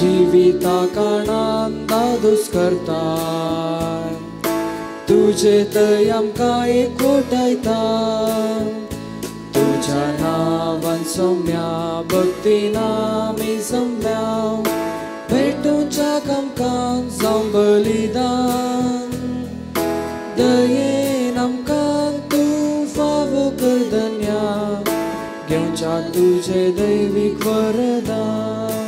जिविता कारणान दादोस करताय तुजे थंय आमकां एकवटायता तुज्या नांवान सौम्या भक्तीन आमी जमल्या भेटोवच्या आमकां जावं बलिदान दयेन आमकां तूं फावो कर धन्या घेवच्या तुजें दैवीक वरदान.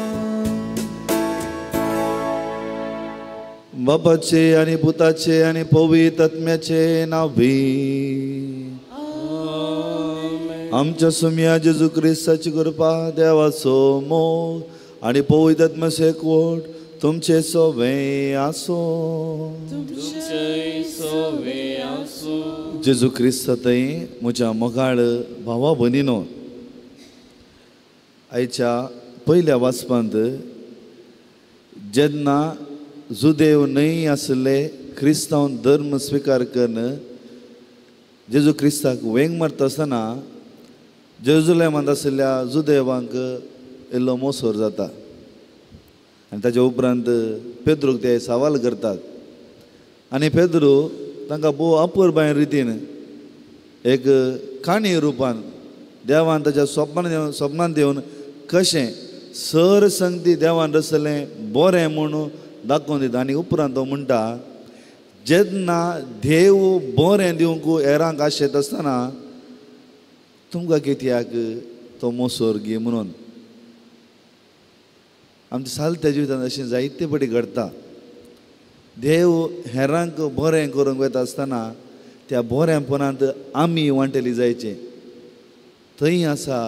बापाचे आनी पुताचे आनी पवित्र आत्म्याचे नांवी आमच्या सुम्या जेजू क्रिस्ताची कृपा देवाचो मोग आनी पवित्र आत्म्याचो एकवट तुमचे सोवे आसूं. जेजू क्रिस्ता थंय म्हज्या मोगाळ भावा भयणीनो, आयच्या पयल्या वाचपांत जेन्ना जुदेव न्हय आसले क्रिस्तांव धर्म स्विकार करून जेजू क्रिस्ताक वेंग मारता आसतना जेरुजलेमांत आशिल्ल्या जुदेवांक इल्लो मोसोर जाता आनी ताच्या उपरांत पेद्रूक ते सवाल करतात आनी पेद्रू तांकां भोव अपुरबाय रितीन एक काणी रुपान देवान ताच्या स्वप्नान येवन कशें सर संगती देवान रचलें बरें म्हणून दाखोवन दिता. आनी उपरांत तो म्हणटा जेन्ना देव बरें दिवंक हेरांक आशेत आसतना तुमकां कित्याक तो मोसोर गी म्हणून. आमच्या सालत्या जिवितांत अशें जायते फावटी घडटा. देव हेरांक बरें करूंक वता आसतना त्या बरेंपणांत आमी वांटेली जायचें. थंय आसा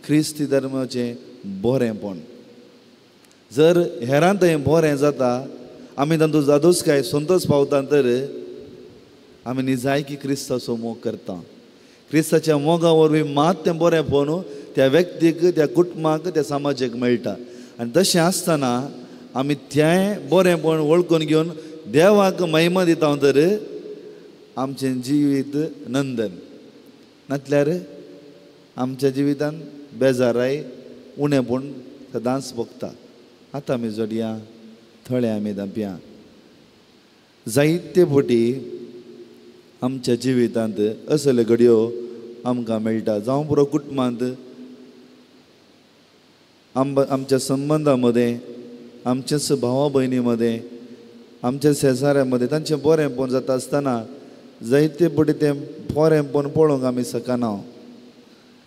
क्रिस्ती धर्माचें बरेंपण. जर हेरां थंय बरें जाता आमी तांचो जादोसकाय संतोश पावता तर आमी निजायकी क्रिस्ताचो मोग करता. क्रिस्ताच्या मोगा वरवीं मात तें बरें पळोवन त्या व्यक्तीक त्या कुटुंबाक त्या समाजाक मेळटा. आनी तशें आसतना आमी तें बरेंपण वळखून घेवन देवाक महिमा दिता तर आमचें जिवीत नंदन, नातल्यार आमच्या जिवितान बेजाराय उणेपण सदांच भोगता. आतां आमी जोडया थोडे आमी धांपया. जायते फावटी आमच्या जिवितांत असल्यो घडयो आमकां मेळटा. जावं पुरो कुटुंबांत आमच्या संबंदां मदें आमच्याच भावा भयणी मदें आमच्या शेजाऱ्यां मदें तांचें बरेंपण जाता आसतना जायते फावटी तें बरेंपण पळोवंक आमी शकना.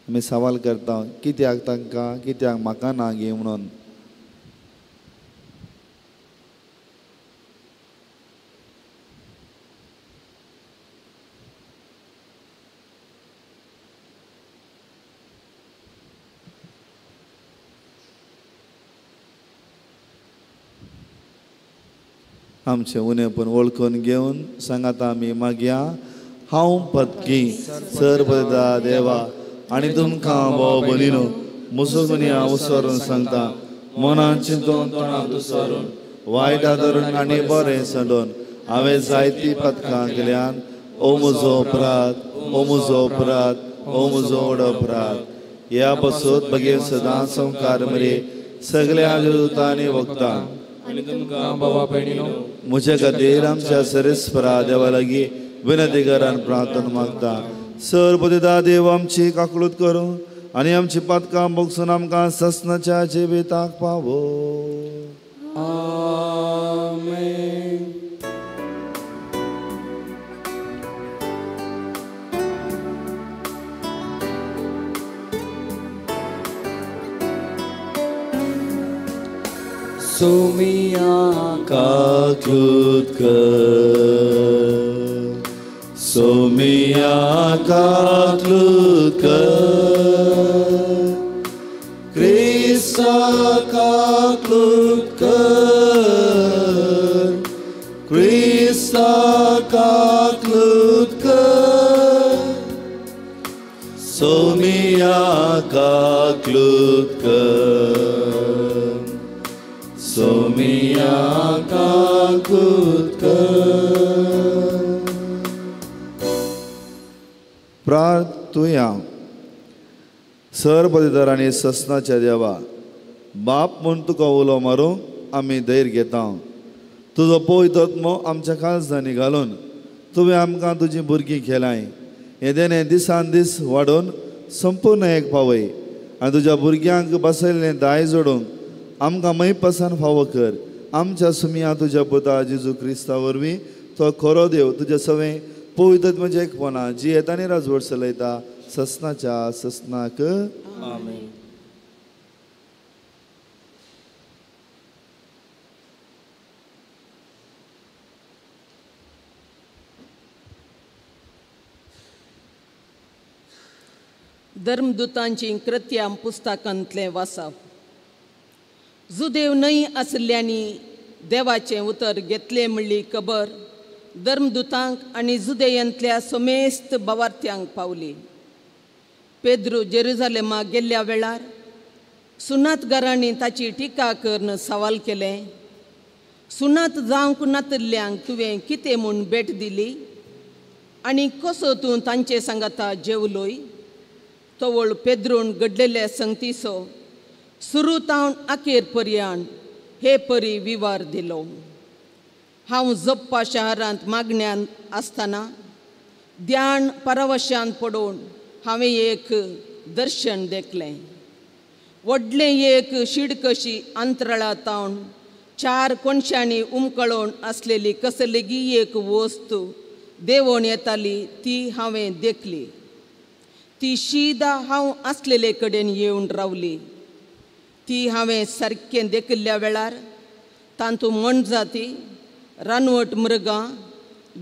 आमी सवाल करता कित्याक तांकां कित्याक म्हाका ना गे म्हणून. आमचें उणेपण वळखून घेवन सांगाता आमी मागया. हांव पदकी सर पदा देवा आनी तुमकां भाव भयणीनो म्हजो गुन्यांव उसरून सांगता मनान चिंतून तोंडांत उसरून वायट धरून आनी बरें सांडून हांवें जायतीं पदकां केल्यान. ओ म्हजो अपराध, ओ म्हजो अपराध, ओ म्हजो व्हड अपराध. ह्या पासून बगेर सदां संवकार मरे सगल्या दुतांनी वखदां म्हज्या खातीर आमच्या सरेस्परा देवा लागीं विनंती करान प्रार्थना मागता. सर पतिता देव आमची काकळूत करूं आनी आमची पातकां भोगसून आमकां ससनाच्या जिविताक पावो. आमेन. सोमिया काकलूत कर, सोमिया काकलूत कर, क्रिस्ता काकलूत कर, क्रिस्ता काकलूत कर, सोमिया काकलूत कर, सोमिया काकलूत कर. प्रार्थुया. सर पदवीधर आनी ससनाच्या देवा, बाप म्हूण तुका उलो मारूंक आमी धैर्य घेता. तुजो पवित्र आत्मो आमच्या काळजांनी घालून तुवें आमकां तुजीं भुरगीं केलाय. हें देणें दिसान दीस वाडोवन संपूर्ण एक पावय आनी तुज्या भुरग्यांक बसयल्लें दाय जोडूंक आमकां मैपासान फावो कर. आमच्या सुमया तुज्या पुता जेजू क्रिस्ता वरवीं तो खरो देव तुज्या सवें पवित्र आत्म्याचें एकपणा जियेता आनी राजवट चलयता ससनाच्या ससनाक. आमेन. धर्मदूतांची कृत्यां पुस्तकांतलें वाचप. जुदेव न्हय आशिल्ल्यांनी देवाचें उतर घेतलें म्हणली खबर धर्मदूतांक आनी जुदेयांतल्या समेस्त भावार्थ्यांक पावली. पेद्रू जेरुजालेमाक गेल्ल्या वेळार सुनातगारांनी ताची टिका करून सवाल केलें, सुनात जावंक नातिल्ल्यांक तुवें कितें म्हूण भेट दिली आनी कसो तूं तांचे सांगाता जेवलोय? तवळ पेद्रून घडलेल्या संगतीचो सुरू तावन अखेर पर्यान हे परी विवार दिलो. हांव जप्पा शहरांत मागण्यान आसतना ध्यान परवशान पडोवन हांवें एक दर्शन देखलें. व्हडलें एक शिडकशी अंतराळा तावन चार कोनशांनी उमकळोवन आसलेली कसलेगी एक वस्तू देंवोन येताली ती हांवें देखली. ती शीदा हांव आसलेले कडेन येवन रावली. ती हांवें सारकें देखिल्ल्या वेळार तातूंत मोनजाती, रानवट मृगां,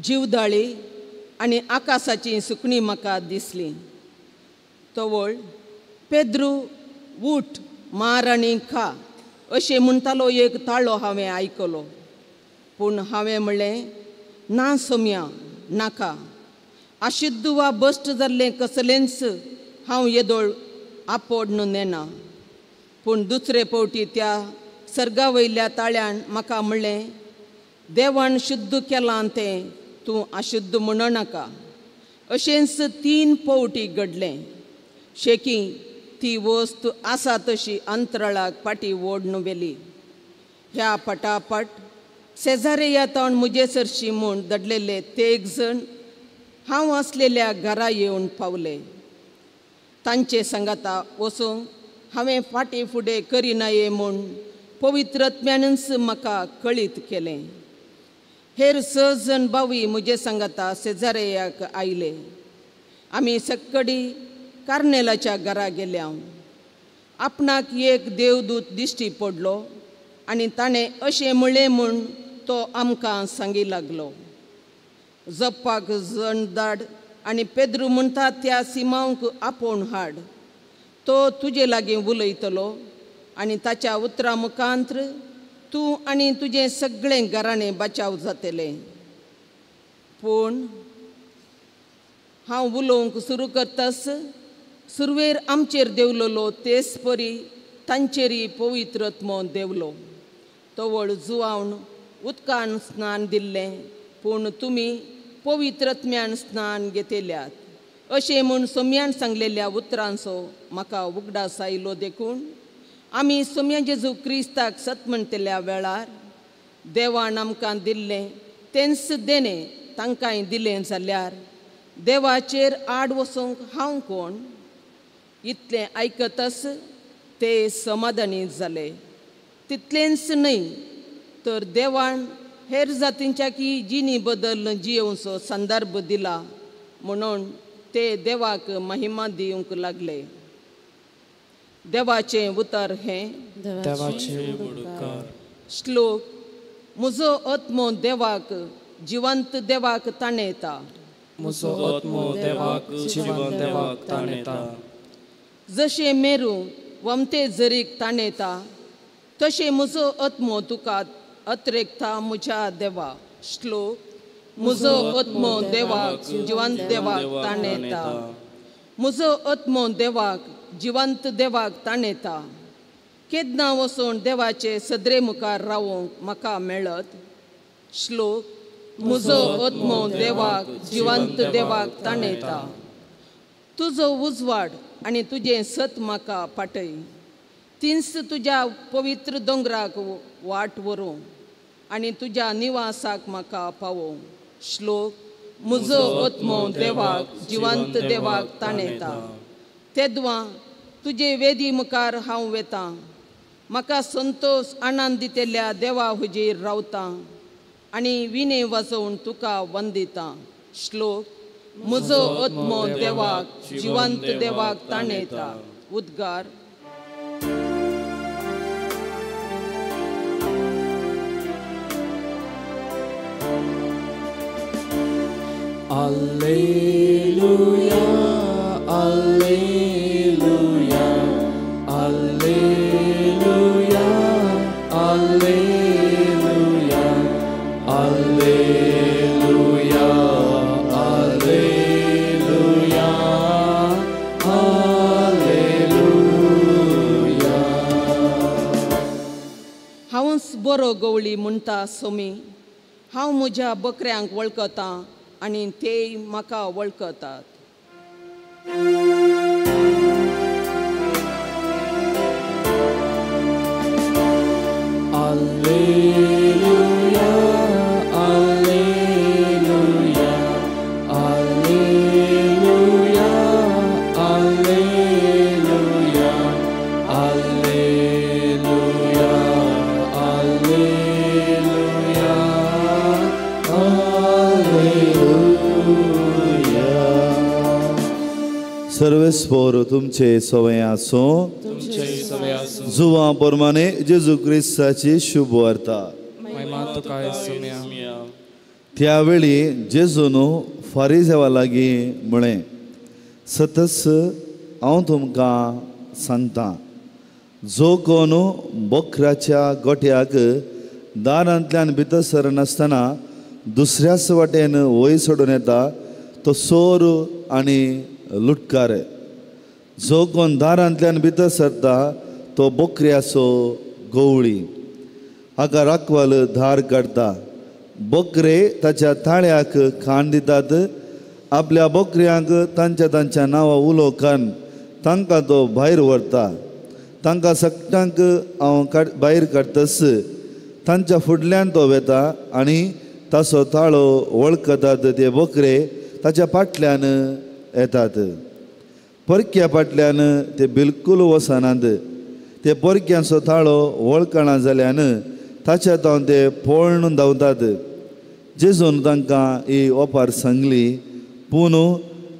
जिवदाळी आनी आकाशाची सुकणीं म्हाका दिसलीं. तवळ पेद्रू उठ, मार आनी खा अशें म्हणटालो एक ताळो हांवें आयकलो. पूण हांवें म्हणलें, ना सोम्या, नाका. आशिद्द वा बश्ट जाल्लें कसलेंच हांव येदोळ आपोड नेना. पूण दुसरे फावटी त्या सर्गा वयल्या ताळ्यान म्हाका म्हणलें, देवान शुद्ध केलां तें तूं अशुद्ध म्हणू नाका. अशेंच 3 फावटी घडलें. शेकी ती वस्त आसा तशी अंतराळाक फाटी ओडून व्हेली. ह्या पटापट शेजारे तावन म्हजे सरशी म्हूण दडलेले तेग जण हांव आसलेल्या घरा येवन पावले. तांचे सांगाता वचूंक हांवें फाटीं फुडें करिनाये म्हूण पवित्र आत्म्यानूच म्हाका कळीत केलें. हेर 6 जण बावूय म्हजे सांगाता शेजाऱ्याक आयले. आमी सक्कडी कार्नेलाच्या घरा गेल्या. आपणाक एक देवदूत दिश्टी पडलो आनी ताणें अशें म्हणलें म्हूण तो आमकां सांगी लागलो. जप्पाक जण धाड आनी पेद्रू म्हणटा त्या सिमांवक आपोवन हाड, तो तुजे लागीं उलयतलो आनी ताच्या उतरां मुखांत्र तूं आनी तुजें सगळें घराणें बचाव जातलें. पूण हांव उलोवंक सुरू करतास सुरवेर आमचेर देंवलोलो तेच परी तांचेरय पवित्र आत्मो देंवलो. तवळ जुवावन उदकान स्नान दिल्लें, पूण तुमी पवित्र आत्म्यान स्नान घेतल्यात अशें म्हूण सोम्यान सांगलेल्या उतरांचो म्हाका उगडास आयलो. देखून आमी सोम्या जेजू क्रिस्ताक सत म्हणटल्या वेळार देवान आमकां दिल्लें तेंच देणें तांकांय दिलें जाल्यार देवाचेर आड वचूंक हांव कोण? इतलें आयकतच ते समाधानी जाले. तितलेंच न्हय तर देवान हेर जातींच्या की जिणी बदल जियेवचो संदर्भ दिला म्हणून ते देवाक महिमा दिवंक लागले. देवाचें उतर हें देवाचें उपकार. श्लोक. म्हजो आत्मो देवाक जिवंत देवाक ताणेता. म्हजो आत्मो देवाक जिवंत देवाक ताणेता. जशें मेरू वमते जरीक ताणेता तशें म्हजो आत्मो तुका अत्रेकता म्हज्या देवा. श्लोक. म्हजो आत्मो देवाक जिवंत देवाक ताणेता. म्हजो आत्मो देवाक जिवंत देवाक ताणेता. केन्ना वचून देवाचे सदरे मुखार रावोंक म्हाका मेळत? श्लोक. म्हजो आत्मो देवाक जिवंत देवाक ताणेता. तुजो उजवाड आनी तुजें सत म्हाका पाटय. तींच तुज्या पवित्र दोंगराक वाट व्हरूं आनी तुज्या निवासाक म्हाका पावोवं. श्लोक. म्हजो आत्मो देवाक जिवंत देवाक ताणेता. तेदवां तुजे वेदी मुखार हांव वेतां. म्हाका संतोष आनंद दितल्या देवा हुजीर रावतां आनी विणे वाजोवन तुका वंदितां. श्लोक. म्हजो आत्मो देवाक जिवंत देवाक ताणेता. उद्गार. Alleluia, Alleluia, Alleluia, Alleluia, Alleluia, Alleluia, Alleluia. हांवच बरो गवळी म्हणटा सोमी. हांव म्हज्या बकऱ्यांक वळखतां आनी तेय म्हाका वळखतात. Alleluia, Alleluia, Alleluia, Alleluia, Alleluia, Alleluia, Alleluia. सर्वेस्पोर तुमचे सवय आसूं. जुवा प्रमाणे जेजू क्रिस्ताची शुभ वार्ता. त्यावेळी जेजून फारिजेवा लागीं म्हळें, सतस हांव तुमकां सांगता, जो कोण बोकऱ्याच्या गोठ्याक दारांतल्यान भितर सरनासतना दुसऱ्याच वाटेन वयर सोडून येता तो चोर आनी लुटकार. जो कोण दारांतल्यान भितर सरता तो बोकऱ्याचो गवळी. हाका राखवाल धार काडटा. बकरे ताच्या ताळ्याक खाण दितात. आपल्या बकऱ्यांक तांच्या तांच्या नांवा उलोवकान तांकां तो भायर व्हरता. तांकां सगळ्यांक हांव भायर काडटस तांच्या फुडल्यान तो वेता आनी ताचो ताळो वळखतात. ते बकरे ताच्या फाटल्यान येतात. परक्या फाटल्यान ते बिलकूल वचनात. ते परक्यांचो ताळो वळखना जाल्यान ताच्या तावन ते पळून धांवतात. जेजून तांकां ही ओपार सांगली, पूण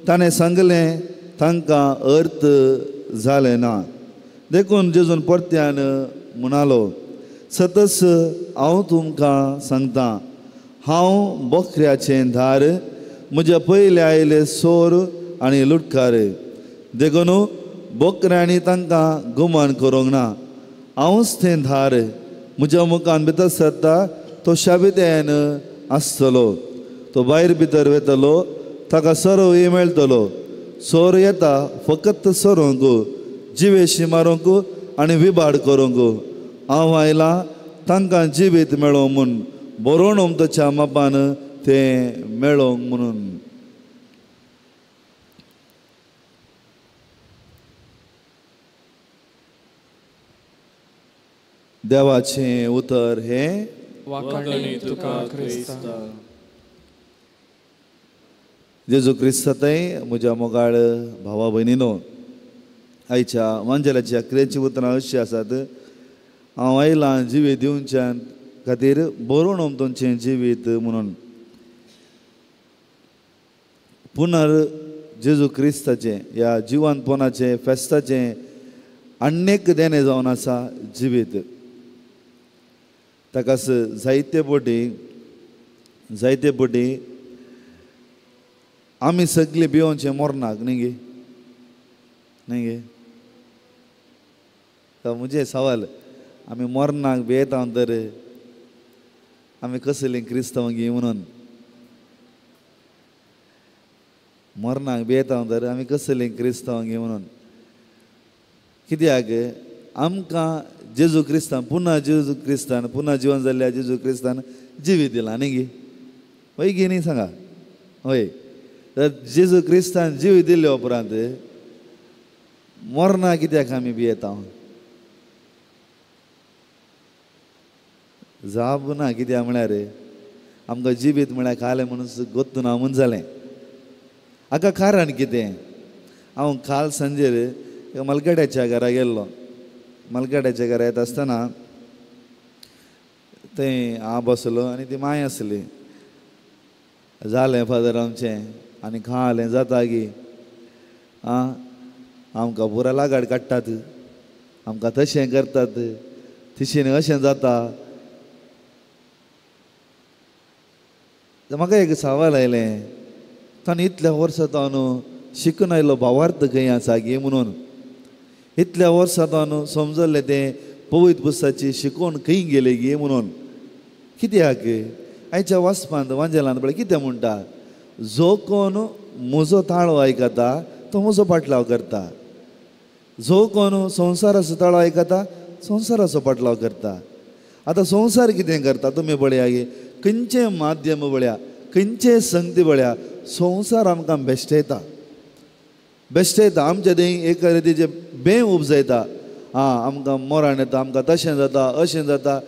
ताणें सांगलें तांकां अर्थ जालें ना. देखून जेजून परत्यान म्हणालो, सतस हांव तुमकां सांगता, हांव बकऱ्याचें धार. म्हज्या पयले आयले चोर आनी लुटकार. देखून बकऱ्यांनी तांकां गुमान करूंक ना. हांवच तें धार. म्हज्या मुखान भितर सरता तो शाबितेन आसतलो. तो भायर भितर वेतलो, ताका सरोवय मेळटलो. चोर येता फकत सरोंक, जिवेशी मारूंक आनी विबाड करूंक. हांव आयलां तांकां जिवीत मेळोवंक म्हूण, बरोवन अमताच्या मापान तें मेळोवंक म्हणून. देवाचें उतर हें वाखाणणी तुका क्रिस्ता. जेजू क्रिस्तांतय म्हज्या मोगाळ भावा भयणीनो, आयच्या वांजेलाच्या क्रियेचीं उतरां अशीं आसात. हांव आयलां जिवीत दिवच्या खातीर बरोवन तुमचें जिवीत म्हणून. पुनर जेजू क्रिस्ताचें ह्या जिवनपणाचें फेस्ताचें अनेक देणें जावन आसा जिवीत. ताका जायते पटी जायते पटी आमी सगळीं भिवोवचें मरणाक न्ही गे, न्ही गे. म्हजें सवाल, आमी मरणाक भियेता तर आमी कसलीं क्रिस्तांव गी म्हणून. मरणाक भियेता तर आमी कसलीं क्रिस्तांव गी म्हणून. कित्याक आमकां जेजू क्रिस्तान पुन्हा जेजू क्रिस्तान पुन्हा जिवन जाल्ल्या जेजू क्रिस्तान जिवीत दिलां न्ही गी, हय गी न्ही सांगा? हय. तर जेजू क्रिस्तान जिवीत दिल्ले उपरांत मरणां कित्याक आमी भियेता? जाप ना. कित्याक म्हळ्यार आमकां जिवीत म्हळ्यार खालें म्हणून गोत्तू ना म्हूण जालें. हाका कारण कितें? हांव काल सांजेर एका मलगड्याच्या घरा गेल्लो. मलगड्याच्या घरा येता आसतना थंय हांव बसलो आनी ती मांय आसली. जालें फादर आमचें आनी खालें जाता गी आं, आमकां पुरा लागाड काडटात, आमकां तशें करतात, तिशेन अशें जाता. म्हाका एक सवाल आयलें, ताणें इतल्या वर्सां तो न्हू शिकून आयलो भावार्थ खंय आसा गी म्हणून. इतल्या वर्सां तो न्हू समजल्लें तें पवित्र पुस्ताची शिकोवन खंय गेले गी म्हणून. कित्याक आयच्या वाचपांत वांजेलांत पळय कितें म्हणटा, जो कोण म्हजो ताळो आयकता तो म्हजो पाटलाव करता, जो कोण संवसाराचो ताळो आयकता संवसाराचो पाटलाव करता. आतां संवसार कितें करता तुमी पळया गे, खंयचें माध्यम पळया, खंयचें संगती पळया, संवसार आमकां बेश्टयता बेश्टयता. आमच्या थंय एक रितीचें बें उपजयता. आं, आमकां मरण येता, आमकां तशें जाता अशें जाता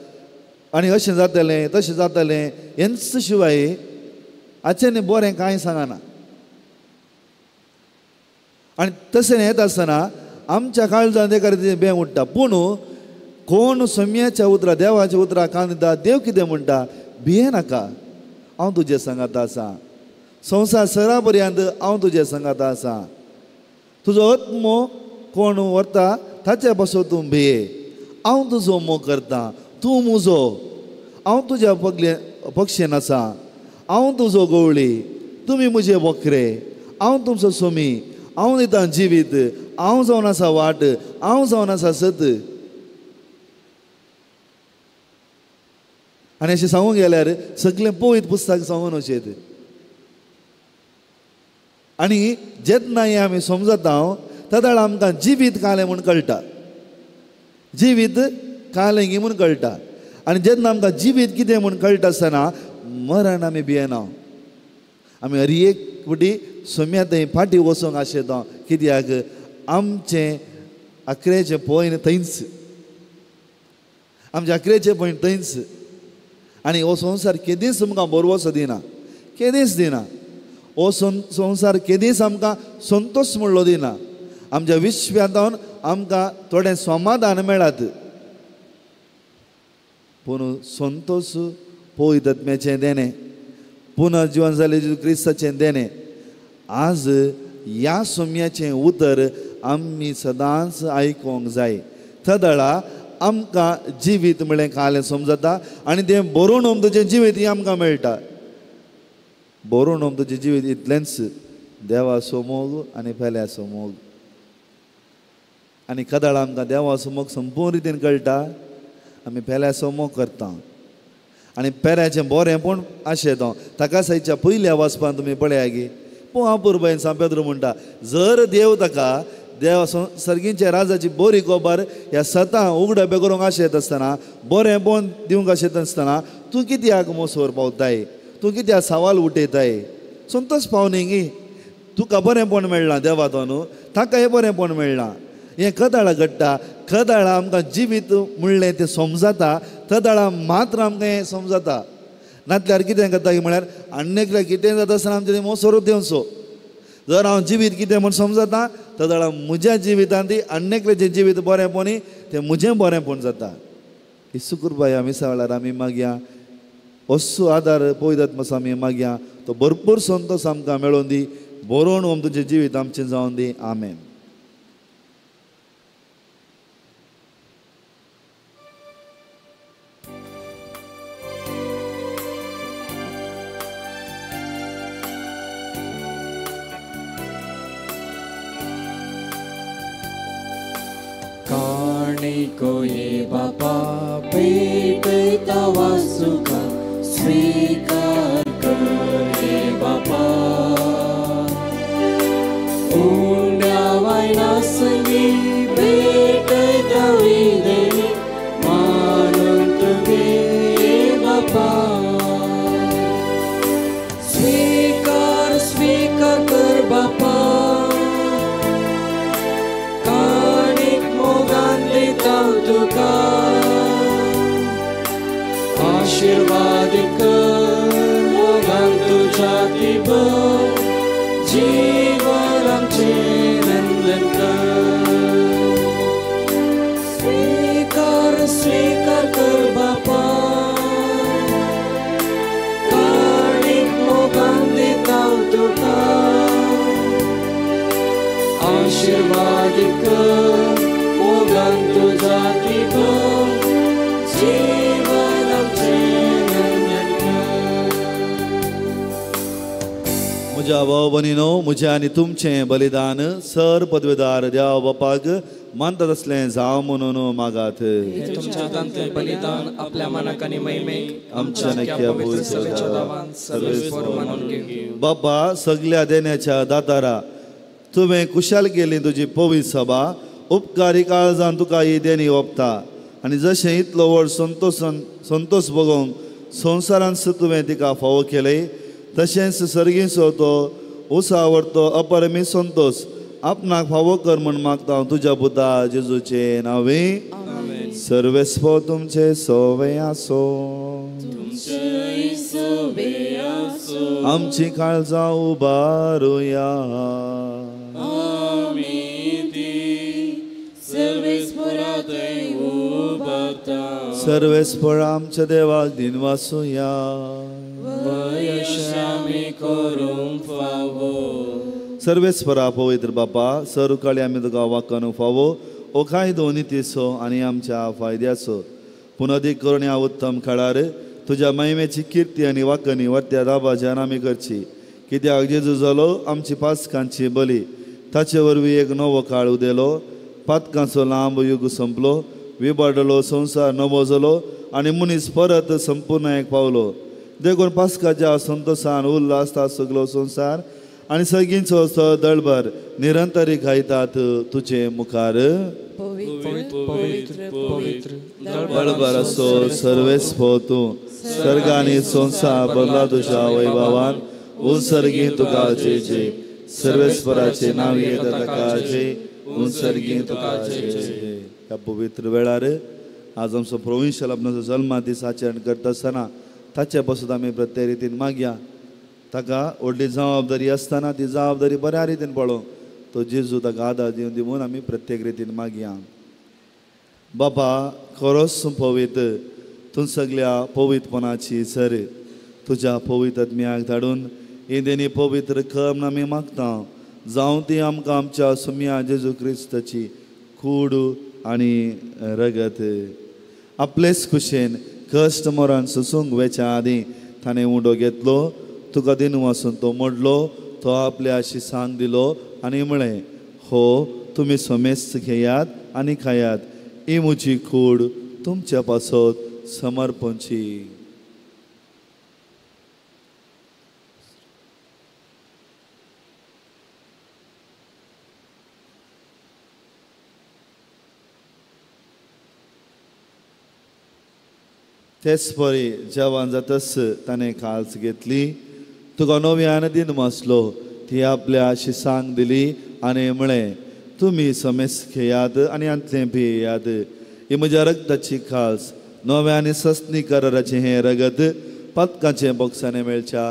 आनी अशें जातलें तशें जातलें, हेंच शिवाय हाचें बरें कांय सांगना. आनी तशें येता आसतना आमच्या काळजान एका रितीचें बें उडटा. पूण कोण सम्याच्या उतरां देवाच्या उतरां कान दिता, देव कितें म्हणटा, भिये नाका, हांव तुजे सांगात आसा, संवसार सरा पर्यंत हांव तुजे सांगात आसा, तुजो आत्मो कोण व्हरता ताचे पासून तूं भिये, हांव तुजो मोग करता, तूं म्हजो, हांव तुज्या पगले पक्षेन आसा, हांव तुजो गवळी, तुमी म्हजे बकरे, हांव तुमचो सोमी, हांव दितां जिवीत, हांव जावन आसा वाट, हांव जावन आसा सत. आनी अशें सांगूंक गेल्यार सगळें पवित्र पुस्तक सांगून वचेत. आनी जेन्ना हें आमी समजता तेदळ आमकां जिवीत कालें म्हूण कळटा, जिवीत कालें गी म्हूण कळटा. आनी जेन्ना आमकां जिवीत कितें म्हूण कळटा आसतना मरण आमी भियेना. आमी हर एक फावटी सोम्या थंय फाटीं वचूंक आशेता, कित्याक आमचें आकरेचें पॉयंट थंयच, आमचें आकरेचें पॉयंट थंयच. आनी हो संवसार केदींच आमकां बरवसो दिना, केदींच दिना. हो संवसार केदींच आमकां संतोश म्हणलो दिना. आमच्या विश्वांत आमकां थोडें समाधान मेळात, पूण संतोश पवित्र आत्म्याचें देणें, पुनर्जिवन जालें जेजू क्रिस्ताचें देणें. आज ह्या सोम्याचें उतर आमी सदांच आयकूंक जाय. तदळा आमकां जिवीत म्हळें कालें समजता आनी तें बरोवन तुजें जिवीत हें आमकां मेळटा. बरोवन तुजें जिवीत इतलेंच, देवाचो मोग आनी पेल्याचो मोग. आनी कदळ आमकां देवाचो मोग संपूर्ण रितीन कळटा, आमी पेल्याचो मोग करता आनी पेल्याचें बरें पूण आशेता. ताका सायच्या पयल्या वाचपान तुमी पळया गी, पूण अपुरबायेन सांत पेद्रू म्हणटा, जर देव ताका देव सर्गींच्या राजाची बरी खबर ह्या सतां उगडपे करूंक आशेत आसतना, बरें बोन दिवंक आशेत आसतना, तूं कित्याक मोसोर पावताय, तूं कित्याक सवाल उठयताय, संतोश पावनी गी, तुका बरेंपण मेळ्ळां देवा न्हू, ताका हें बरेंपण मेळ्ळां. हें कदाळा घडटा, कदाळा आमकां जिवीत म्हणलें तें समजता, तदाळा मात्र आमकां हें समजता. नातल्यार कितें करता की म्हळ्यार आनी एकल्याक कितें जाता आसतना आमचें मोसोरूच देंवचो. जर हांव जिवीत कितें म्हूण समजता तदळा म्हज्या जिवितांत ती आनी एकल्याचें जिवीत बरेंपण तें म्हजें बरेंपण जाता. येसू कुरबाय आमी वेळार आमी मागया असो आदार पवित्र आत्मो आमी मागया, तो भरपूर संतोश आमकां मेळोवन दी, बरोवन तुजें जिवीत आमचें जावन दी. आमेन. कोये बापा भेटता वासुका स्वीकार करे बापा, उंड्या वायनासंगी भेटता विदेनी मानून तुगे बापा, स्वीकार स्वीकार कर बापा, तुका आशीर्वादीत कर मोगान तुज्या दिबर जीवन आमचें नंदन कर स्वीकार स्वीकार कर बापा काणीक मोगान दिता तुका आशीर्वादीत कर मोगान तुज्या दिबर जीवन आमचें नंदन कर. म्हज्या भाव भयणीनो, म्हजें आनी तुमचें बलिदान सर पदवेदार देवा बापाक मानता तसलें जावं म्हणून मागात. हे तुमच्या हातांतलें बलिदान आपल्या मनाक आनी महिमेक आमच्या नक्या पवित्र सभेच्या नांवान सर्वेस्पर मानून घेवं. बापा सगल्या देण्याच्या दातारा, तुवें कुशाल केली तुजी पवित्र सभा उपकारी काळजान तुका ही देणी ओंपता आनी जशें इतलो व्हड संतोष भोगोवंक संवसारांत तुवें तिका फावो केलें तशेंच सर्गीचो तो उसावरतो अपरमी संतोष आपणाक फावो कर म्हूण मागता हांव तुज्या पुता जेजूचे नांवे. सर्वेस्पर तुमचे सोवे आसो. आमची काळजां उबारुया. सर्वेस्पर आमच्या देवाक दिनवासुया. सर्वेस्परा पवित्र बापा, सरुकाळी आमी तुका वाकनू फावो ओ कायदो नितीचो आनी आमच्या फायद्याचो पूण अदीक करून ह्या उत्तम काळार तुज्या महिमेची किर्ती आनी वाकनी वरत्या दाबाच्यान आमी करची. कित्याक जेजू जालो आमची पासकांची बली, ताचे वरवीं एक नवो काळ उदेलो, पातकांचो लांब युग संपलो, विबाडलो संवसार नवो जालो आनी मनीस परत संपूर्णायेक पावलो. देखून पासकाच्या संतोशान उल्हासता सगलो संवसार आनी सगळींचो दळभर निरंतरी गायतात तुजे मुखार. दळभर असो सर्वेस्पर तूं सर्ग आनी संवसार भरला तुज्या वैभवान. उत्सर्गी तुका जय जय, सर्वेस्पराचे नांव येता ताका जय, उत्सर्गी तुका जय जय. ह्या पवित्र वेळार आज आमचो प्रोविन्शियल आपणाचो जल्मा दीस आचरण करता आसतना ताचे पासून आमी प्रत्येक रितीन मागया. ताका व्हडली जबाबदारी आसतना ती जबाबदारी बऱ्या रितीन पळोवंक तो जेजू ताका आदार दिवन दी म्हूण आमी प्रत्येक रितीन मागया. बाबा खरोच पवित्र, तूं सगल्या पवित्रपणाची सर तुज्या पवित्र आत्म्याक धाडून ही देणी पवित्र कर म्हूण आमी मागता. जावं ती आमकां आमच्या सुम्या जेजू क्रिस्ताची कूड आनी रगत. आपलेच खुशेन कश्ट मरण सोसूंक वेच्या आदीं ताणें उंडो घेतलो, तुका दिनवासून तो मोडलो, तो आपल्या शिसांक दिलो आनी म्हळें, हो तुमी समेस्त घेयात आनी खायात, ही म्हजी कूड तुमच्या पासत समर्पणची. तेच परी जेवण जातच ताणें काल्स घेतली, तुका नव्यान दिनवासलो, ती आपल्या शिसांक दिली आनी म्हळें, तुमी समेस्त घेयात आनी हांतलें पियात, ही म्हज्या रगताची खास नव्या आनी सस्नी कराराचें हें रगत पातकाचें बोक्सांनी मेळच्या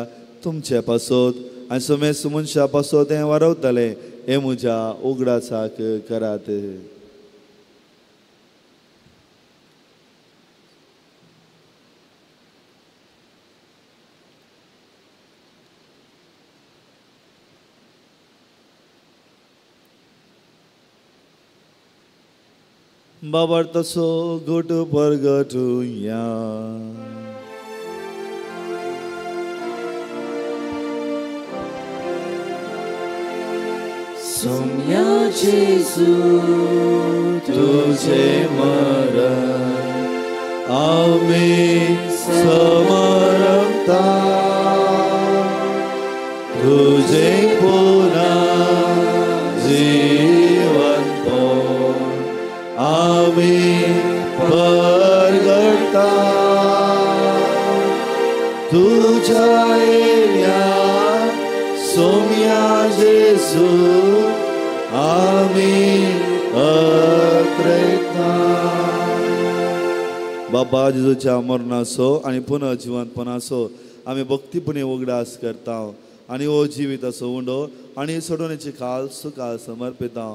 तुमचे पासत आनी समेस्त मनशा पासत हें वारवतलें, हें म्हज्या उगडासाक करात. बाबर तसो गुट परगटुया. सोम्या जेजू तुझे मरण आमी समरता, तुझे पुन्हा जीवन आमी परगटा, तुझ्या येण्या सोम्या जेजू आमी अत्रेता. बाबा जेजूच्या मरणाचो आनी पुनर्जिवंतपणाचो आमी भक्तीपणी उगडास करता आनी हो जिविताचो उंडो आनी सोडवणेची काल तुका समर्पिता.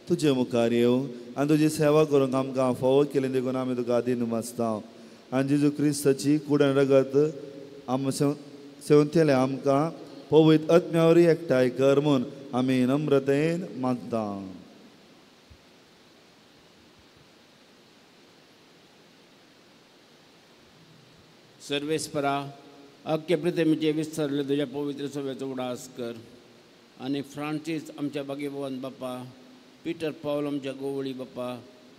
तुजे मुखार येवं आनी तुजी सेवा करूंक आमकां फावो केली देखून आमी तुका दिन मासता. आनी जेजू क्रिस्ताची कूड आनी रगत आम सेवंतले आमकां पवित्र आत्म्या वरवीं एकठांय कर म्हूण आमी नम्रतेन मागता. सर्वेस्परा अख्खे पृथ्वीचे विस्तारले तुज्या पवित्र सभेचो उडास कर आनी फ्रांसीस आमच्या बागेभवन बाप्पा, पिटर पावल आमच्या गोवळी बाप्पा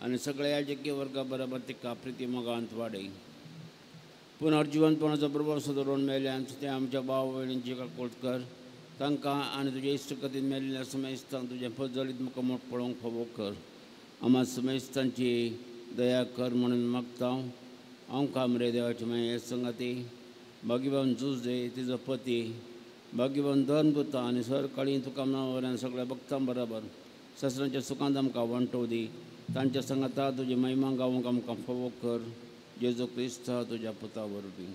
आनी सगळ्या याजकीय वर्गा बरोबर तिका प्रिती मोगांत वाडय. पुनर्जिवंतपणाचो बरोबर सुदरून मेल्यान ते आमच्या भाव भयणींची काकुळट कर. तांकां आनी तुज्या इश्टकतीन मेल्ल्या समेस्तांक तुज्या पजळीत मुखामोठ पळोवंक फावो कर. आमा समेस्तांची दया कर म्हणून मागता. हांव कामरे देवाची मागीर संगाती भाग्यवान जुजे तिजो पती भाग्यवान धर्मपुता आनी सरकाळी तुका नांव सगळ्या भक्तां बराबर ससरांच्या सुखांत आमकां वांटो दी. तांच्या संगाता तुजी महिमा गावंक आमकां फावो कर. जेजू क्रिस्त तुज्या पुता वरवीं.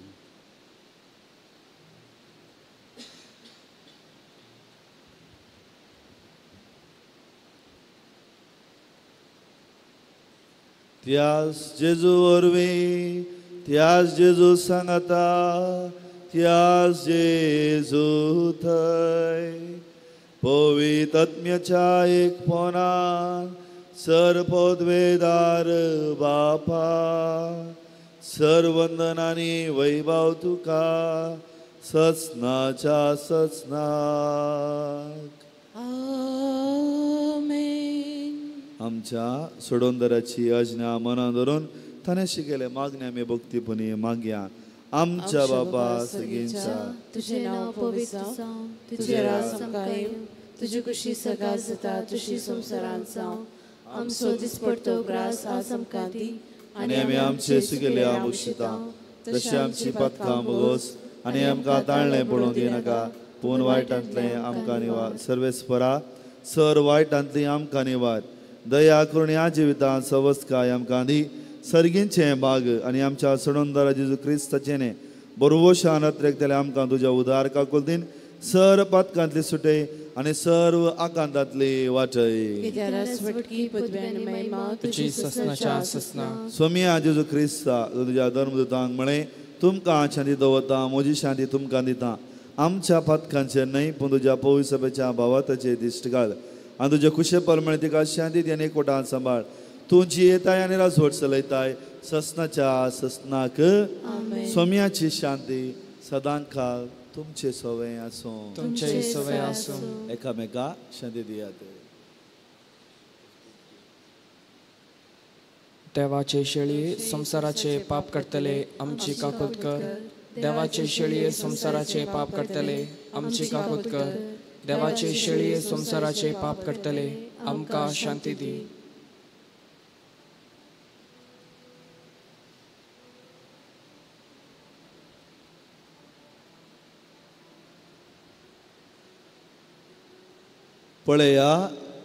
त्यास जेजू वरवीं, त्यास जेजू सांगता, त्यास जेजू थंय पवित्र आत्म्याच्या एकपणान सर्वपदवेदार बापा सर्वंदन आनी वैभव तुका सचनाच्या सचनाक. आमच्या सोडोंदराची आज्ञा मनान धरून ताणें शिकयलें मागण्या आमी भक्तीपणी मागया. आमच्या बाबा सगळींच्या तुझें नांव पवित्र जावं, तुजें राज आमकां येवं, तुजी खुशी सदां जाता तशी संवसारांत जावं. आमचो दिसपडतो ग्रास आज आमकां दी आनी आमी आमचे सुकेले बक्षिता तशें आमची पातकां भोगोस आनी आमकां ताळणें पडूंक दिनाका पूण वायटांतलें आमकां निवार. सर्वेस्परा सर वायटांतली आमकां निवार. दया करून ह्या जिवितांत सवस्काय आमकां दी. सर्गींचें भाग आनी आमच्या सणोंदरा जेजू क्रिस्ताचें बरोवशान अत्रेकतले आमकां तुज्या उदार काकुलतीन सर पातकांतली सुटय आनी सर्व आकांतांतली वाटय. सोमिया जेजू क्रिस्ता तुज्या धर्मदूतांक म्हळें तुमकां शांती दवरता, म्हजी शांती तुमकां दिता. आमच्या पातकांचेर न्हय पूण तुज्या पवित्र सभेच्या भावाताचेर दिश्ट घाल आनी तुज्या खुशे परमळे तिका शांती दी आनी एकवटान सांबाळ. तूं जियेताय आनी राजवट चलयताय ससनाच्या ससनाक. सोम्याची शांती सदांकाळ तुमचे सवय आसूं. तुमचे सवय आसूं. एकामेका शांती दियात. देवाचे शेळये संवसाराचे पाप करतले आमची काकूत कर. देवाचे शेळये संवसाराचे पाप करतले आमची काकूत कर. देवाचे शेळये संवसाराचे पाप करतले आमकां शांती दी. पळया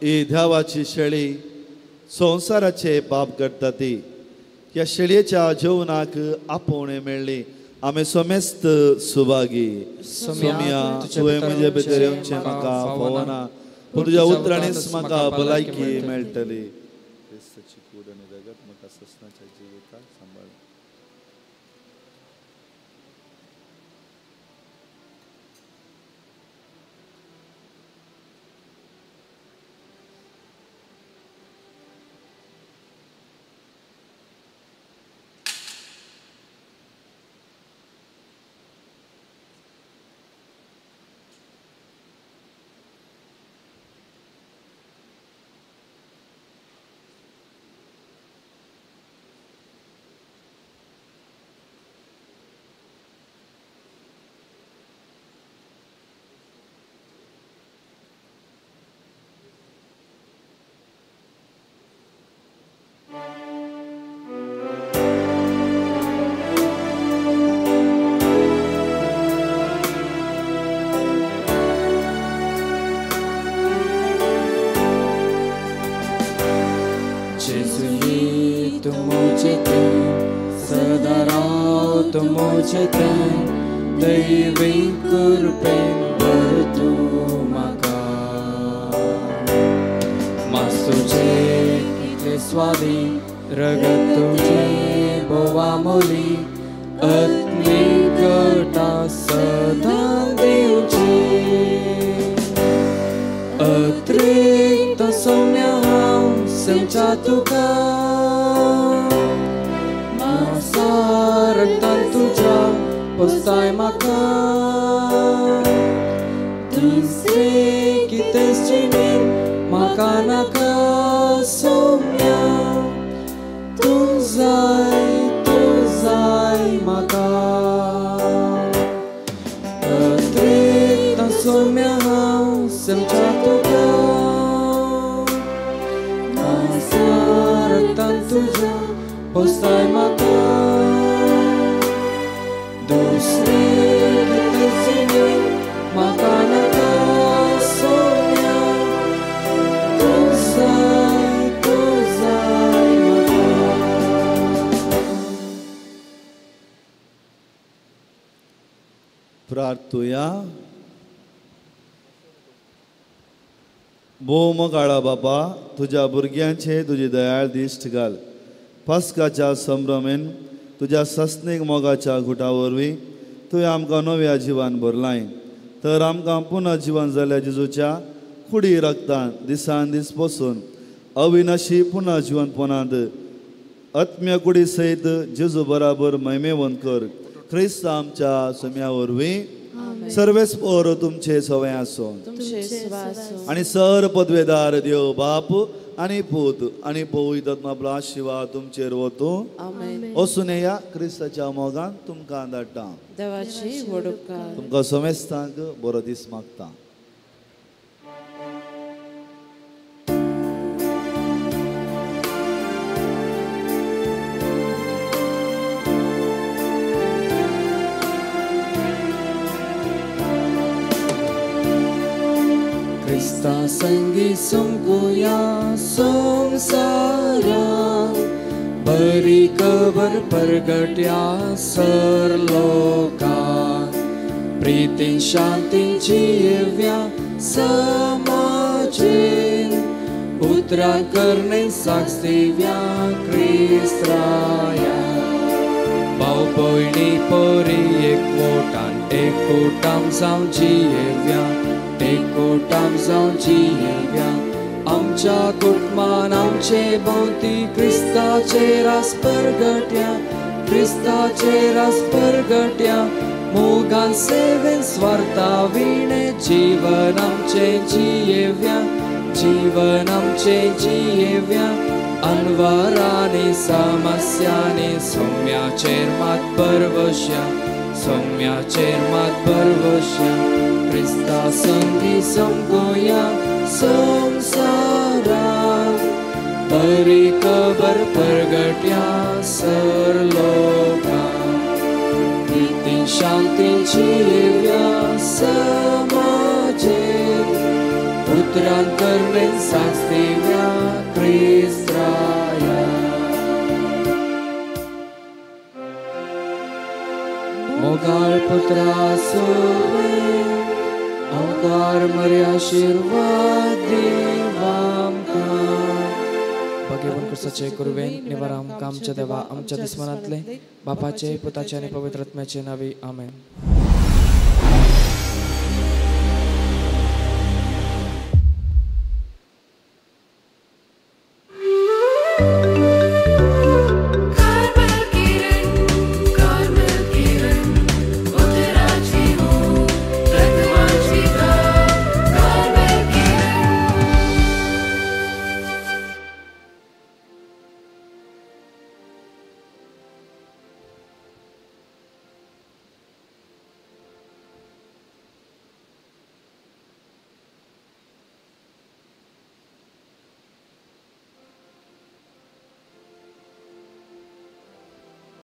ही देवाची शेळी संवसाराचे पाप करता ती. ह्या शेळयेच्या जेवणाक आपोवणें मेळ्ळी. आमी समेस्त सुभागी. सोम्या तुवें म्हजे भितर येवचें म्हाका फावना पूण तुज्या उतरांनीच म्हाका भलायकी मेळटली. क्रिस्ताची कूड आनी रगत म्हाका ससनाच्या जिविताक सांबाळ. रगत म्हजें तें दैवी कृपेन भर तूं म्हाका. मास तुजें कितलें स्वादीक, रगत तुजें भोवा मोली, आत्मीक घटा सदां दिवची. अत्रिक्त सौम्य हांव सैमच्या तुका, मासा रगतान तुज्या पोसताय म्हाका. दुसरें कितेंच जिणेंत म्हाका नाका सौम्या, तूं जाय म्हाका. अत्रिक्त सौम्य हांव सैमच्या तुका, मासा रगतान तुज्या पोसताय म्हाका. दुसरें कितेंच जिणेंत म्हाका नाका सौम्या, तूं जाय म्हाका. प्रार्थुया. भोव मोगाळा बापा, तुज्या भुरग्यांचे तुजी दयाळ दिश्ट घाल. पास्काच्या संभ्रमेन तुज्या सस्नीक मोगाच्या घुटा वरवीं तुवें आमकां नव्या जिवान भरलाय, तर आमकां पुनः जिवन जाल्या जेजूच्या कुडी रगतान दिसान दीस पसून अविनाशी पुनः जिवनपणांत आत्म्या कुडी सयत जेजू बराबर महिमेवंत कर. क्रिस्त आमच्या सोम्या वरवीं. सर्वेस पोर तुमचे सवय आसो. आनी सर पदवेदार देव बाप आनी पूत आनी पवित्र आत्मा आशीर्वाद तुमचेर वतूं. वचून या क्रिस्ताच्या मोगान तुमकां धाडटा. तुमकां समेस्तांक बरो दीस मागता. क्रिस्ता संगी समकुया संसारा, बरी खबर परगट्या सर लोकांक, प्रिती शांतीची येव्या समाजेन, उतरां करणे साक्ष दिव्या क्रिस्ताया. भाव भयणी पोरी एकवटान एकवटान जावन जियेव्या, एकवटान जावन जियेव्या. आमच्या कुटुंबान आमचे भोंवती क्रिस्ताचे रास परगट्या, क्रिस्ताचे रास परगट्या. मोगान सेवेन स्वार्था विणे जीवन आमचें जियेव्या, जीवन आमचें जियेव्या. अनवरांनी समस्यांनी सौम्याचेर मात परवश्या, सौम्याचेर मात परवश्या. क्रिस्ता संगी समकुया संसारात, बरी खबर परगट्या सर लोकांक, प्रिती शांतीची येव्या समाजेत, उतरां करणे साक्ष दिव्या क्रिस्ताया. मोगाळ पुत्रा सोवे ओंकार मरे आशीर्वाद दिवामकां. भगवान क्रिस्ताचे कुरवेन निवाराम आमच्या देवा आमच्या दुस्मनांतले बापाचे पुताचे आनी पवित्र आत्म्याचे नांवी आमेन.